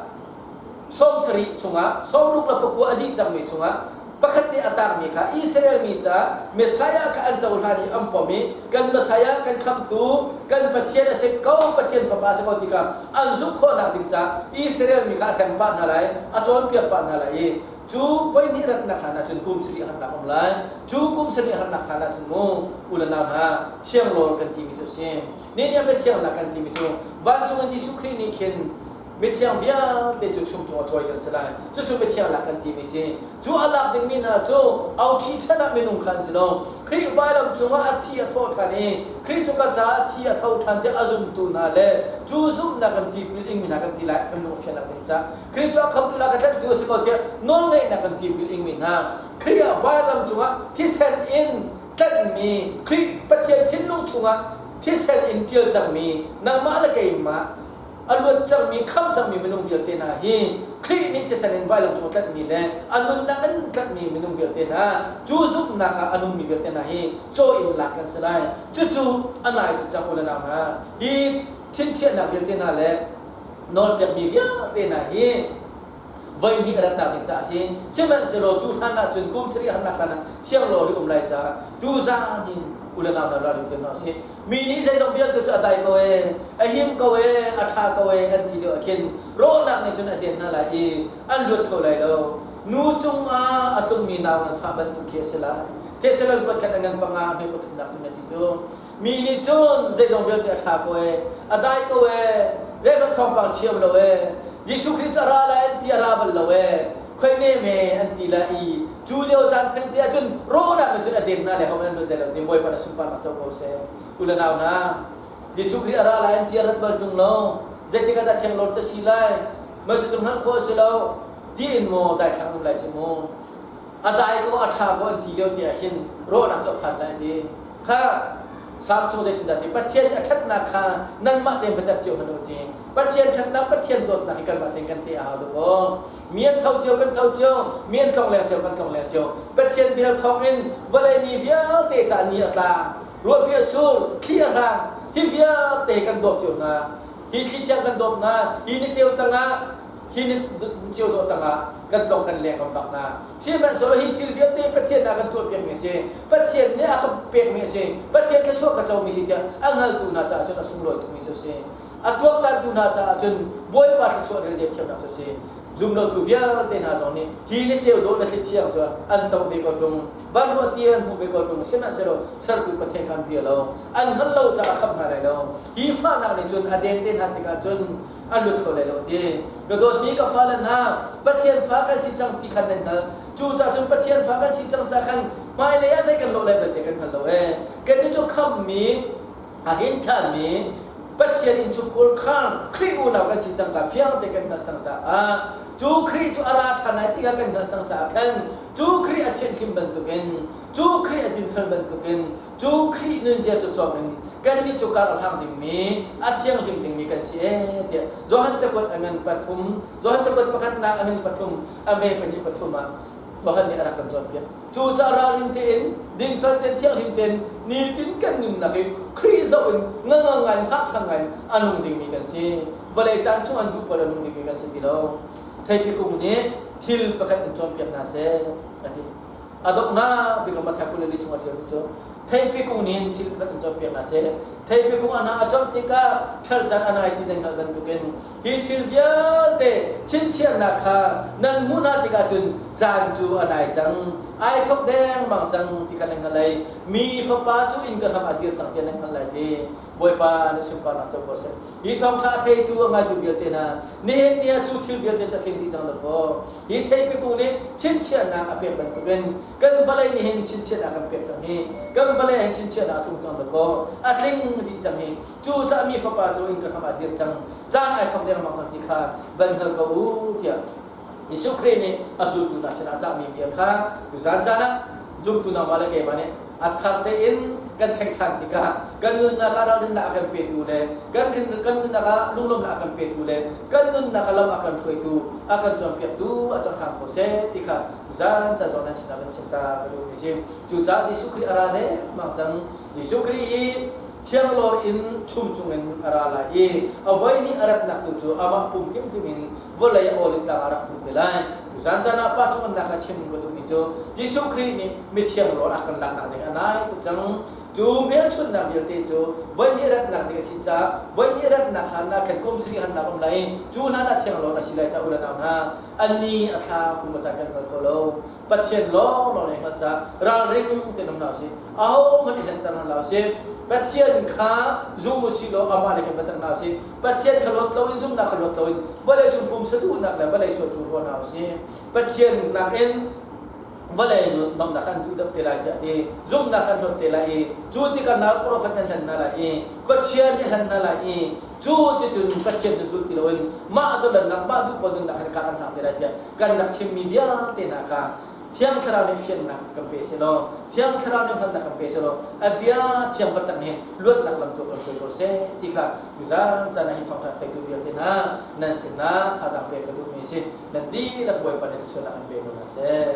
70 chungah 69 a dih cangmi chungah pakhat te a tangmi kha Israel mi ca Messiah kha an cohlan i an pom i kan Messiah kan khamhtu kan Pathian a si ko Pathian fapa a si ko ti kha an zumh khawhnak ding ca Israel mi kha a hleng pah hna lai a cawnpiak pah hna lai i cu voihnih ratnak hlan ahcun kum sarih harnak um lai cu kum sarih harnak hlan ahcun mu u le nau hna thiang lawl kan timi cu a si ni nih biathiang lak kan timi cu vancung in Jesuh Khrih nih khin Mithiang vialte cu chum cung a cawi kan si lai. Cucu mithiang lak kan timi si. Cu a lak dingmi hna cu auṭhi chan ah minung kha an si lo. Khrih vailam cungah a thi a thawh ṭhan i Khrih cu ka caah a thi a tho ṭhan tiah a zumtu hna le cu zumhnak kan tipil ingmi hna kan ti lai kan lung fiannak ding caah Khrih cu a khamtu le a ka tlanhtu a si ko tiah nawlngeihnak kan tipil ingmi hna Khrih ah vailam cungah thisen in tlanhmi Khrih Pathian thinlung chungah thisen in ṭial cangmi nangmah le keimah a luat cangmi khamh cangmi minung vialte hna hi Khrih nih thisen in vailam cung tlanhmi le a nunnak in tlanhmi minung vialte hna cu zumhnak ah a nungmi vialte hna hi caw in lak kan si lai. Cucu a nai tuk cang u le nau hna. Hi thinchiahnak vialte hna le nawlpiakmi vialte hna hi voihnih a ratnak ding caah a si. Sihmanhsehlaw cu hlan ah cun kum sarih harnak hlan ah thianglo hi um lai caah tuzaan hin u le nau hna ralring te hna usih. Mi nih zeizong vialte cu a dai ko ee, a him ko ee, a ṭha ko ee an ti lio ah khin rawhnak nih cun a den hna lai i an luat kho lai lo. Nu cungah a tlungmi nau nganfah bantuk khi a si lai. Thessalon kuat khat a ngan panga a hme pathumnak cun a ti cu. Mi nih cun zeizong vialte a ṭha ko ee, a dai ko ee, zeihmanh thawngpang chiam lo ee, Jesuh Khrih cu a ra lai an ti a ra bal lo ee, khoi ne me an ti lai i cu lio caan thengte ah cun rawhnak nih cun a den hna le ho an lut lai lo ti Bawipa na sunparnak co ko seh. U le nau hna, Jesuh Khrih a ra lai an ti a rat bal ṭung lo. Zeitik ah dah thiang lawr ca si lai? Mah cu hngalh khawh a si lo. Ti in maw daithlang um lai cu mu. A dai ko a ṭha ko an ti lio te ah hin rawhnak cu a phan lai ti. Kha Salm chung zeitindah ti Pathian nih a ṭhatnak kha nanmah tein va tep cio hmanh u ti. Pathian ṭhatnak, Pathian dawtnak hi kanmah tein kan te a hau dawk aw. Mi an tho cio, kan tho cio, mi an tlongleng cio, kan tlongleng cio. Pathian vel thawngin vawlei mi vialte ca ni a tla, ruahpi a sur, thli a hrang, hi vialte kan dawt cio hna. Hi thli thiang kan dawt hna, hi ni ceu tangah, hi ni ceu dawh tangah kan tlong kan leng kan vak hna. Sihmanhsehlaw hi thil vialte Pathian ah kan tuahpiakmi a si. Pathian nih a ka pekmi a si. Pathian thluachuah ka comi si tiah a hngaltu hna caah cun a sunglawi tukmi cu a si. A tuaktantu hna caah cun Bawipa thluachuah rel thiamnak cu a si. Zumlotu vialte hna zong nih hi ni ceu dawh le thli thiang cu an to ve ko ṭung. Van ruah ti an hmu ve ko ṭung. Sihmanhsehlaw sertu Pathian kha an bia lo. An hngalh lo caah a khamh hna lai lo. Hi fahnak nih cun a den te hna tikah cun an lut kho lai lo ti. Ka dawtmi ka fale hna, Pathian fa kan si cang ti khan nan hngalh. Cucaah cun Pathian fa kan si cang caah khan hmailei ah zei kan lawh lai belte kan hngal lo ee. Kannih cu khamhmi, a hin ṭhanmi Pathian innchungkhur kha Khrih unau kan si cang ka fiang te kan hngalh cang caah cu Khrih cu a ra ṭhan lai ti kha kan hngalh cang caah khan cu Khrih a thianhlim bantukin cu Khrih a dinfel bantukin cu Khrih nunzia cu cawk in kannih cu kar a hlang dingmi a thianghlim dingmi kan si ee tiah Johan cakuat a ngan pathum Johan cakuat pakhatnak a ngan pathum a me pahnih pathum ah Johan nih a rak kan cawnpiak. Cu caah ralrin tein, dingfel tein, thianghlim tein nitin kan nunnak hi Khrih zoh in ngangang ngai in hngahhlang ngai in a nung dingmi kan si. Vawlei caan chung an duh paoh a nung dingmi kan si ti lo. Theipi kung nih thil pakhat in cawnpiak hna seh a ti. A donghnak bik ah Matthai 24 chung a ṭialmi cu theipi kung nih thil pakhat in cawnpiak hna seh. Theipi kung a hnah a corh tikah ṭhal caan a nai ti nan hngalh bantukin Hi thil vialte chingchiahnak kha nan hmuh hna tikah cun caan cu a nai cang. Ai thok dengmang cang ti kha nan hngalh lai. Mi Fapa cu inn ka hram ah dir cang tiah nan hngalh lai ti. Bawipa nih sunparnak co ko seh. Hi thawngṭha a theitu a ngaitu vialte hna, nihin ni ah cu thil vialte cu a tling dih cang lo kaw, hi theipi kung nih chinchiahnak a pek bantukin kan vawlei nih hin chinchiahnak a kan pek cang hi. Kan vawlei ah hin chinchiahnak a tlung cang lo kaw, a tling dih cang hi. Cucaah mi Fapa cu inn ka hram ah dir cang, caan ai thok lengmang cang ti kha van hngal ko u tiah Jesuh Khrih nih a zultu hna sinah a cahmi bia kha tuzan caan ah zumtu nangmah le keimah nih a thar tein kan theih ṭhan tikah kan nunnak ah ralrinnak a kan petu le kan kan nunnak ah lunglawmhnak a kan petu le kan nunnak ah lam a kan hruaitu a kan cawnpiaktu a cang hram ko seh ti kha tuzan caan zong nan sinah kan chim ta ka duhmi si. Cucaah Jesuh Khrih a ra dengmang cang. Jesuh Khrih hi thianglawr in chum cungin a ra lai i a voi hnih a ratnak tu cu amah pum hrimhrim in vawlei a awl in tlang ah rak tlung te lai. Tuzan caan ah pa cung ka chim ka duhmi cu Jesuh Khrih nih mithiang rawl a kan laknak ding a nai tuk cang. Cu hmelchunhnak vialte cu voi hnih ratnak ding a si caah voi hnih ratnak hlan ah khan kum sarih hannak um lai i cu hlan ah thiang rawl a si lai caah u le nau hna an ni a thla kum a caan kan hngal kho lo. Pathian lawnglawng nih hngalh caah ralring tein um hna usih. Ahohmanh i hlenter hna usih. Pathian kha zum usih law amah le khan va tak hna usih. Pathian kha luat loin zumhnak kha luat loin vawleicung pumsa duhnak le vawlei sualtu ruah hna usih. Pathian nakin vawlei nun nomnak kan duh deuh te lai tiah ti zumhnak kan hlawt te lai i cu tikah nau profet nan hlen hna lai i khuachia nih hlen hna lai i cu ticun Pathian cu zul ti loin mah zolannak mah duh pawl nunnak khan kar an hlang te lai tiah kan rak chimmi vialte hna kha Thiang Thlarau nih fiannak kan pe selaw, Thiang Thlarau nih hngalhnak kan pe selaw, a bia thiang taktak nih luatnak lam tu kan hruai ko seh ti kha tuzan caan ah hi thawngṭha theitu vialte hna nan sinah thazaang pek ka duhmi a si. Nan dihlak Bawipa nih thluachuahnak an pe ko hna seh.